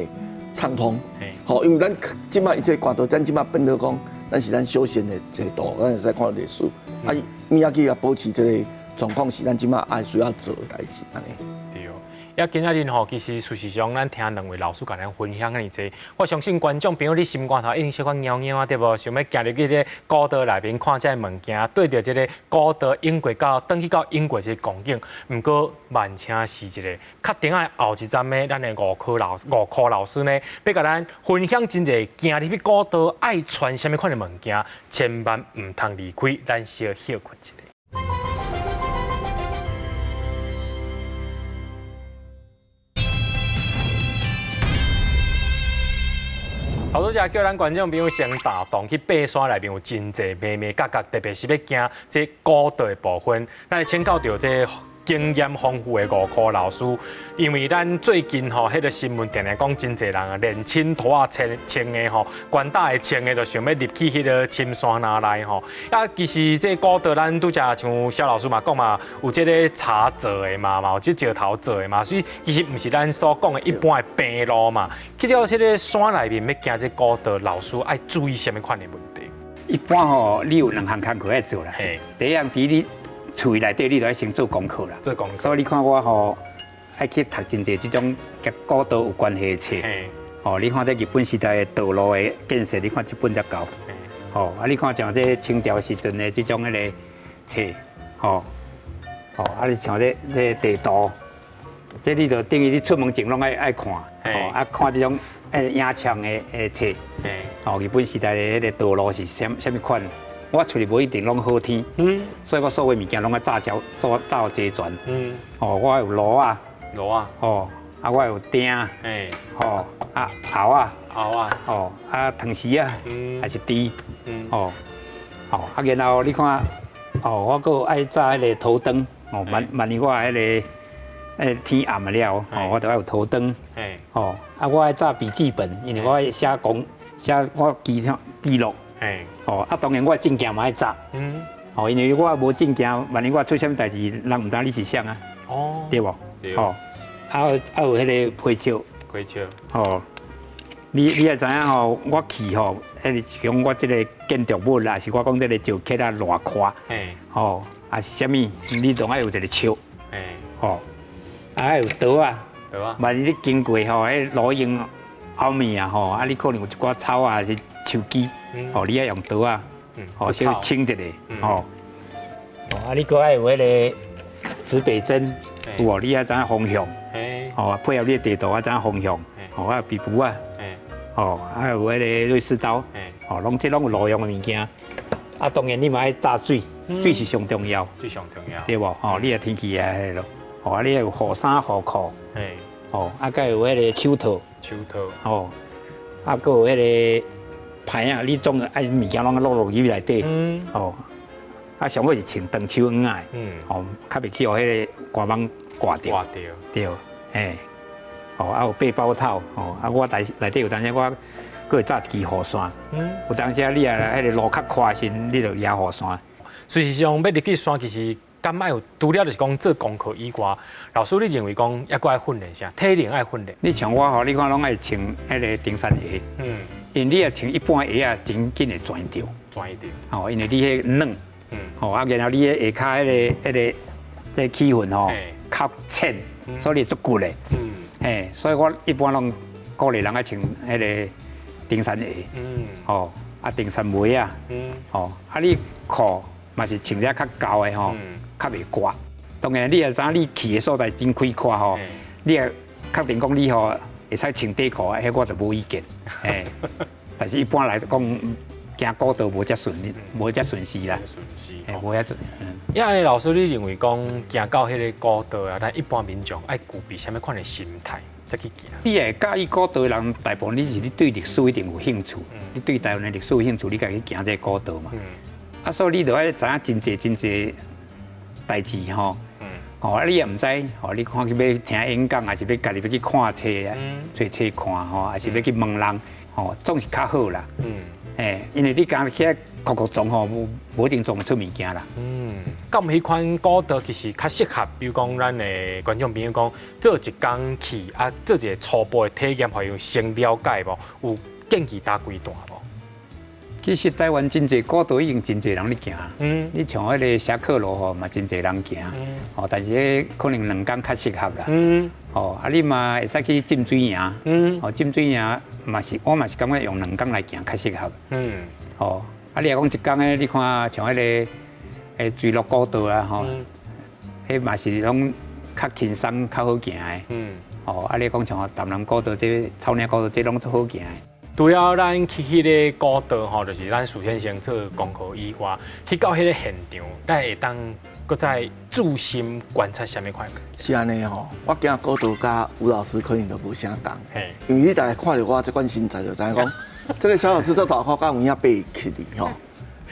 暢通。吼，因為咱這馬伊這个官道，咱這馬變做講，咱是咱休閒的一个道，咱會使看歷史。啊，物仔去共保持這个狀況是咱這馬愛需要做的代誌，按呢。對。啊，今仔日吼，其實事實上，咱聽兩位老師共咱分享遐爾濟，我相信觀眾朋友你心肝頭一定小可癢癢啊，對無？想欲行入去這个古道內面看這个物件，對著這个古道經過到轉去到英國這個光景。毋過，萬請是一个確定愛後一站的咱的吳科老師呢，欲共咱分享真濟行入去古道愛穿啥物款的物件，千萬毋通離開，咱小歇睏一下。頭拄才叫咱觀眾朋友先打動去爬山內面有真濟眉眉角角，特別是欲行這古道的部分，咱會請教著這經驗豐富的吳科老師，因為咱最近吼，彼个新聞定定講真濟人啊，連穿拖仔穿穿的吼，懸帶的穿的，就想欲入去彼个深山內吼。啊，其實這古道咱拄才像蕭老師嘛講嘛，有這个柴做的嘛，嘛有這石頭做的嘛，所以其實毋是咱所講的一般的平路嘛。去到這个山內面欲行這古道，老師愛注意啥物款的問題？一般吼，你有兩項工課愛做啦。第一項佇你厝內底，你就愛先做功課啦。做功課。所以你看我吼，愛去讀真濟這種佮古道有關係的冊。哦，你看這日本時代的道路的建設，你看這本才厚。哦，啊，你看像這清朝時陣的這種彼个冊，吼，哦，啊，你像這這地圖，這你就等於你出門前攏愛看，哦，啊，看這種影像的的冊。哦，日本時代的彼个道路是啥啥物款？我出去無一定攏好天，所以我所有物件攏愛紮腳做紮齊全。哦，我有爐仔，爐仔，哦，啊，我有鼎，哦，啊，鰲仔，鰲仔，哦，啊，湯匙啊，還是匙，哦，哦，啊，然後你看，哦，我閣愛紮彼個頭燈，哦，萬萬一我彼个，天暗了，哦，我就愛有頭燈，哦，啊，我愛紮筆記本，因為我愛寫講寫我記記錄。哦，啊，當然我證件嘛愛紮，哦，因為我無證件，萬一我出啥物代誌，人毋知你是誰啊，哦，對無？哦，啊啊有彼个皮尺，皮尺，哦，你你也知影吼，我去吼，彼个像我這个建築物，抑是我講這个石刻啊偌寬，哦，抑是啥物，你總愛有一个尺，哦，啊愛有刀仔，刀仔，萬一你經過吼，彼路用後面啊吼，啊你可能有一寡草啊，抑是樹枝。哦，你愛用刀仔，哦，先清一下，哦，啊，你閣愛有彼个指北針，有無？你愛知影方向，哦，配合你的地圖愛知影方向，哦，啊，筆簿啊，哦，啊有彼个瑞士刀，哦，攏這攏有路用的物件。啊，當然你嘛愛紮水，水是上重要，最上重要，對無？哦，你若天氣啊，彼个咯，哦，啊，你愛有雨衫雨褲，哦，啊，閣有彼個手套，手套，哦，啊，閣有彼個。歹啊！你總愛物件攏落落入內底，哦，啊，上好是穿長手襪仔，哦，較袂去予彼个寒網掛著。掛著，對，嘿，哦，啊有背包套，哦，啊我內內底有當時我閣會紮一支雨傘，有當時你若彼个路較寬時，你就攑雨傘。事實上，欲入去山其實敢愛有除了就是講做功課以外，老師你認為講猶閣愛訓練啥？體能愛訓練？你像我吼，你看攏愛穿彼个登山鞋，因為你若穿一般鞋仔，真緊會跩著。跩著。吼，因為你彼軟，吼啊，然後你彼下跤彼个、彼个、彼个氣氛吼較淺，所以足骨的。嘿，所以我一般攏鼓勵人愛穿彼个登山鞋。吼，啊，登山襪仔。吼，啊，你褲嘛是穿遮較厚的吼，較袂寒。當然，你若知影你去的所在真開闊吼，你若確定講你吼會使穿短褲，彼我就無意見。嘿，但是一般來講，行古道無遮順利，無遮順勢啦。順勢，嘿，無遐順。啊，按呢老師，你認為講行到彼个古道啊，咱一般民眾愛具備啥物款的心態才去行？你會佮意古道的人，大部分你是你對歷史一定有興趣，你對台灣的歷史有興趣，你才去行這个古道嘛。啊，所以你就愛知影真濟真濟代誌吼。哦，啊，你也毋知，哦，你看去欲聽演講，抑是欲家己欲去看冊啊，揣冊看吼，抑是欲去問人，吼，總是較好啦。嘿，因為你敢去遐酷酷撞吼，無無一定撞會出物件啦。敢有彼款古道其實較適合，比如講咱的觀眾朋友講，做一工去啊，做一個初步的體驗，予伊先了解無？有建議搭幾段無？其實台灣真濟古道已經真濟人咧行，你像彼个俠客路吼嘛真濟人行，哦，但是彼可能兩工較適合啦，哦，啊你嘛會使去浸水營，哦，浸水營嘛是我嘛是感覺用兩工來行較適合，哦，啊你若講一工咧，你看像彼个水鹿古道啊，吼，彼嘛是攏較輕鬆較好行的，哦，啊你講像淡南古道這草嶺古道這攏足好行的。除了咱去彼個古道吼，就是咱事先先做功課以外，去到彼個現場，咱會當閣再注心觀察啥物款？是按呢吼，我行古道佮吳老師可能就無啥仝，因為你大概看著我這款身材就知影講，這個蕭老師這大塊敢有影爬起去吼。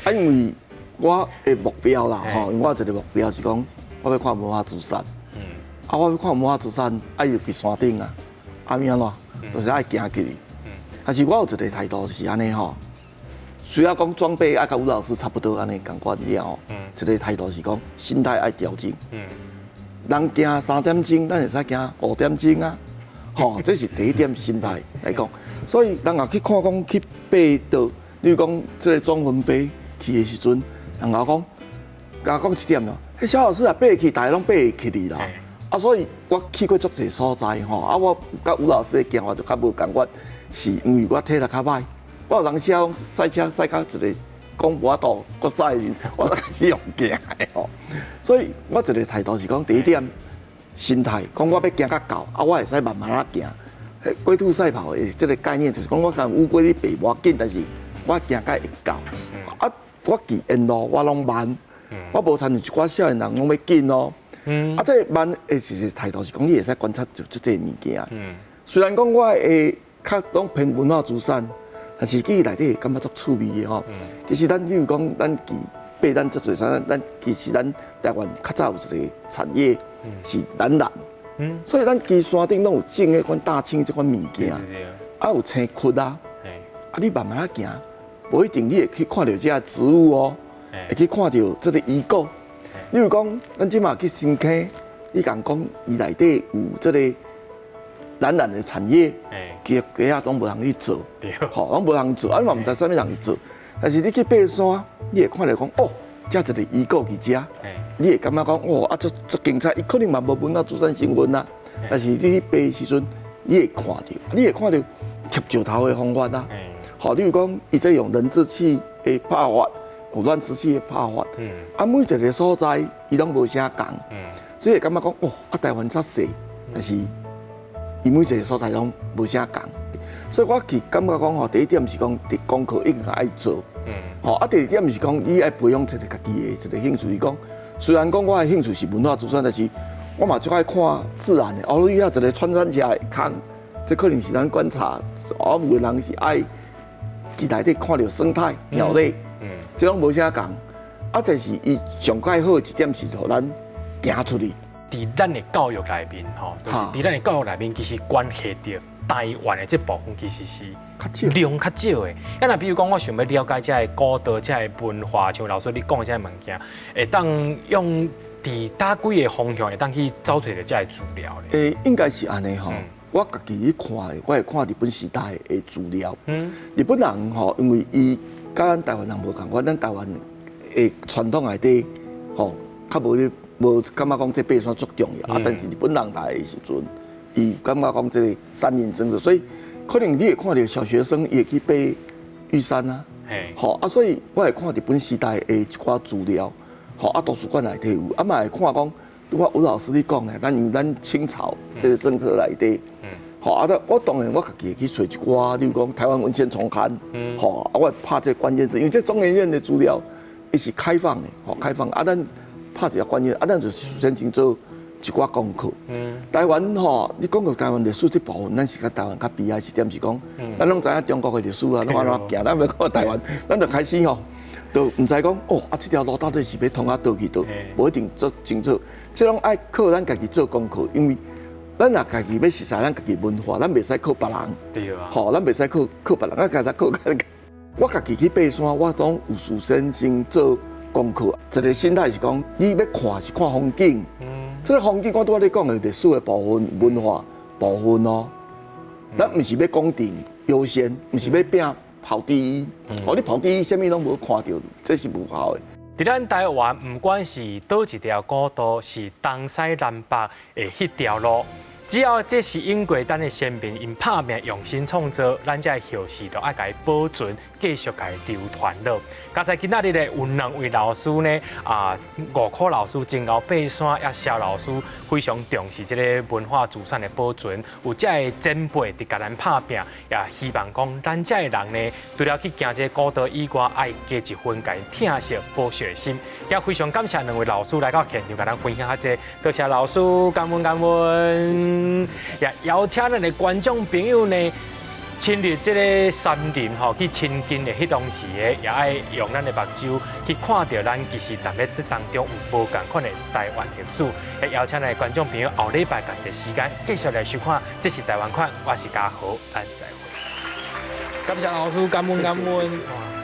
啊，因為我的目標啦吼，因為我有一個目標是講，我欲看文化資產。啊，我欲看文化資產，啊，伊就佇山頂啊，啊，欲按怎？就是愛行起去。但是我有一個態度是按呢吼，雖然講裝備愛佮吳老師差不多按呢仝款了後，一個態度是講心態愛調整。人行3點鐘，咱會使行5點鐘啊！吼，這是第一點心態來講。所以人若去看講去爬道，例如講這個總分爬去的時陣，人共我講，共我講一點咯，彼蕭老師啊爬去，大家攏爬會起去啦。啊，所以我去過足濟所在吼，啊，我佮吳老師的行法就較無仝款，是因為我體力較歹，我有當時啊，賽車賽到一個講無法度，閣賽的時，我就開始用行的吼。所以我一個態度是講，第一點心態，講我欲行較到，啊，我會使慢慢仔行。龜兔賽跑的這個概念就是講，我共烏龜咧爬無要緊，但是我行較會到。啊，我騎沿路我攏慢，我無親像一寡少年人攏欲緊哦。啊，這個慢的是態度是講，你會使觀察著這濟物件。雖然講我會較攏偏文化資產，但是其實內底會感覺足趣味的吼。其實咱比如講，咱去爬咱這座山，咱其實咱台灣較早有一個產業是欖仁，所以咱其實山頂攏有種彼款大青這款物件，啊有青窟啊，啊你慢慢仔行，無一定你會去看著這個植物哦，會去看著這個遺構。你如講，咱這馬去新坑，你共講伊內底有這個欖仁的產業，其實街仔攏無人去做，吼，攏無人做，啊，你嘛毋知啥物人去做。但是你去爬山，你會看著講，哦，這一個遺構佇遮，你會感覺講，哦，啊，足足精彩。伊可能嘛無文化資產成分啊，但是你去爬的時陣，你會看著，你會看著貼石頭的方法啊。吼，例如講，伊這用人字器的拍法，有軟石器的拍法，啊，每一個所在伊攏無啥仝，所以會感覺講，哦，啊，台灣遮細，但是伊每一個所在攏無啥仝，所以我其實感覺講吼，第一點是講，佇功課一定愛做，吼，啊，第二點是講，你愛培養一個家己的一個興趣。是講，雖然講我的興趣是文化資產，但是我嘛足愛看自然的。哦，你遐一個穿山甲的空，這可能是咱觀察，哦，有的人是愛去內底看著生態、鳥類，這攏無啥仝。啊，但是伊上蓋好一點是予咱行出去。佇咱的教育內面，吼，就是佇咱的教育內面，其實關係著台灣的這部分，其實是量較少的。啊，若比如講，我想欲了解這个古道、這个文化，像老師你講的這个物件，會當用佇佗幾个方向，會當去找揣著這个資料咧。欸，應該是按呢吼。我家己去看的，我會看日本時代的資料。日本人吼，因為伊佮咱台灣人無仝款，咱台灣的傳統內底吼，較無咧無感覺講這爬山足重要啊。但是日本人來的時陣，伊感覺講這個山林政策，所以可能你會看著小學生伊會去爬玉山啊。吼啊，所以我會看日本時代的一寡資料，吼啊，圖書館內底有，啊嘛會看講，拄仔吳老師你講的，咱因為咱清朝這個政策內底。吼啊！我當然我家己會去揣一寡，例如講台灣文獻叢刊，吼啊，我會拍這個關鍵字，因為這中研院的資料伊是開放的，吼開放啊，咱拍一個關鍵，啊，咱就先先做一寡功課。台灣吼，你講到台灣歷史這部分，咱是較台灣較悲哀一點是講，咱攏知影中國的歷史啊，攏按怎行，咱欲看台灣，咱就開始吼，就毋知講哦，啊，這條路到底是欲通到佗去佗，無一定足清楚。這攏愛靠咱家己做功課，因為咱若家己欲熟悉咱家己文化，咱袂使靠別人。對啊。吼，咱袂使靠靠別人，咱家己靠家己。我家己去爬山，我總有事先先做功課。一個心態是講，你欲看是看風景。這個風景我拄仔咧講的歷史的部分、文化部分哦。咱毋是欲講定優先，毋是欲拼跑第一，哦，你跑第一，啥物攏無看著，這是無效的。佇咱台灣，毋管是佗一條古道，是東西南北的彼條路，只要這是經過咱的先民𪜶拍拚用心創造，咱才會後世都愛共伊保存，繼續共伊流傳落。剛才今仔日咧有兩位老師呢，啊，吳科老師真𠢕爬山，也蕭老師非常重視這个文化資產的保存，有遮个前輩佇共咱拍拚，也希望講咱遮的人呢，除了去行這个古道以外，愛加一份共伊疼惜保惜的心。也非常感謝兩位老師來到現場，共咱分享較濟。多謝老師，感恩感恩。也邀請咱的觀眾朋友呢，親歷這个山林吼，去親近的彼當時的，也愛用咱的目睭去看著咱其實踮咧這當中有無仝款的台灣歷史。也邀請咱的觀眾朋友後禮拜仝一个時間繼續來收看，這是台灣款，我是嘉豪，咱再會。感謝老師，感恩感恩。